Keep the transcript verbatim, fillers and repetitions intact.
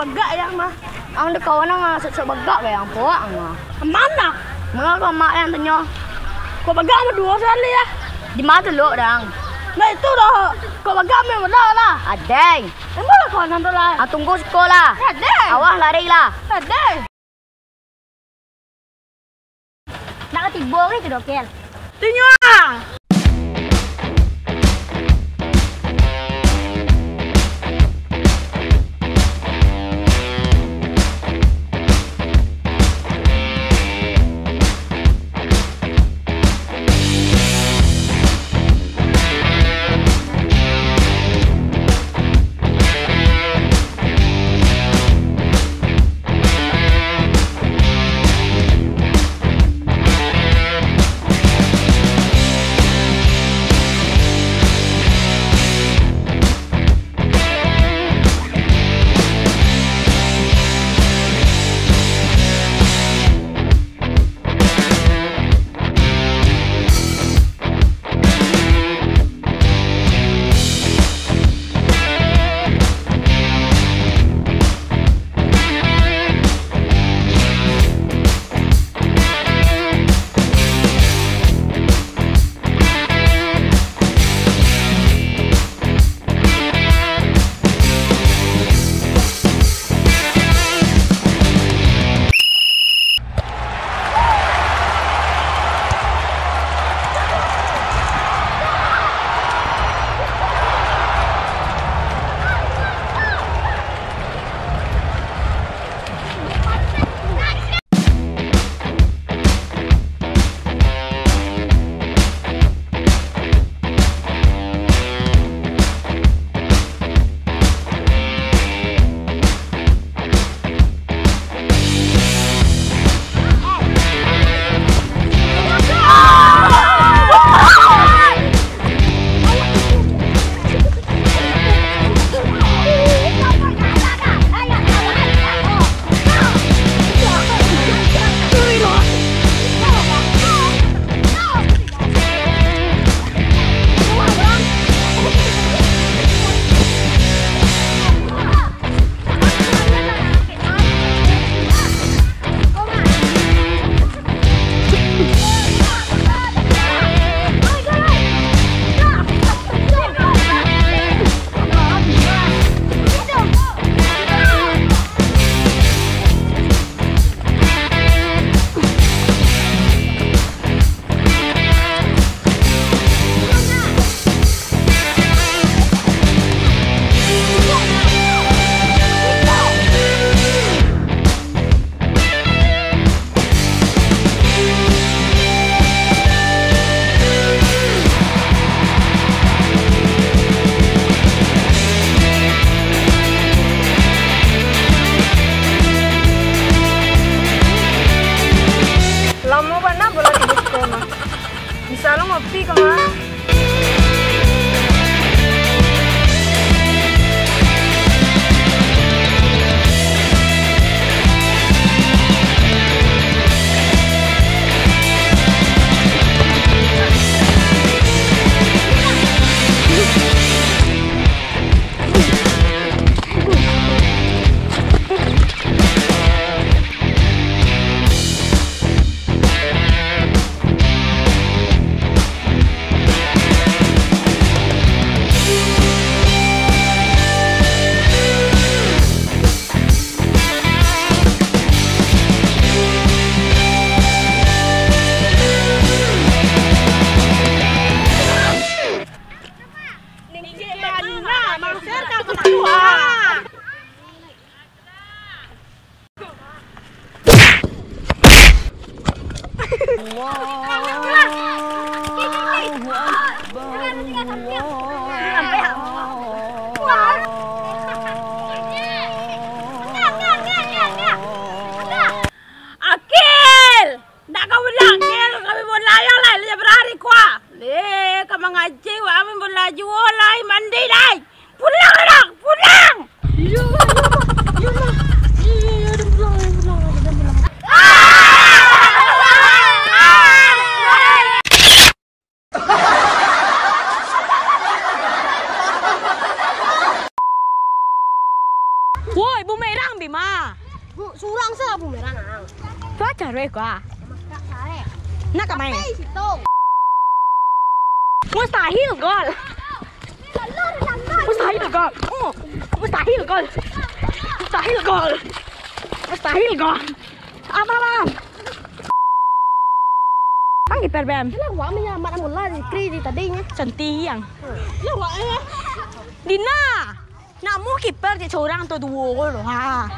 Bagak yang mah. Ang dek kawan ang sok-sok bagak bae ang, puak ang mah. Mana? Manga kau mak yang tanyo? Kau bagak mah duo sakali ya. Di mana tu lo dang? Nah itu doh. Kau bagak mah bola lah. Adai. Tunggu lah kawan ang tu lah. Ah, tunggu siko lah. Adai. Awas lari lah. Adai. Nak ka tibo kah itu dokel? Tunyo ah! Lamo bana bola tibo siko mah. Bisa lo ngopi ka mah? Akil! Ndak ka pulang, Kil, kami bola yo lah, lah barari kua. Leh, ka mangaji wak kami bola juo lai, mandi lai. Pulang anak, pulang. Iyo, iyo, iyo, iyo, iyo, iyo, iyo, iyo, pulang, pulang, pulang, pulang. Woi, bumerang, Pi ma. Surang se lampu merah, nang. Tu acara ko ah. Nak ka main? Mustahil gol. Mustahil gol. Oh, mustahil gol. Mustahil gol. Mustahil gol. Apa, Bang? Bang kiper, Bang. Lah, wak menyelamat bola di kri di tadi nya. Cantik yang. Lah, wak, eh. Dina. Nak mau kiper je curang tu duo gol. Ha.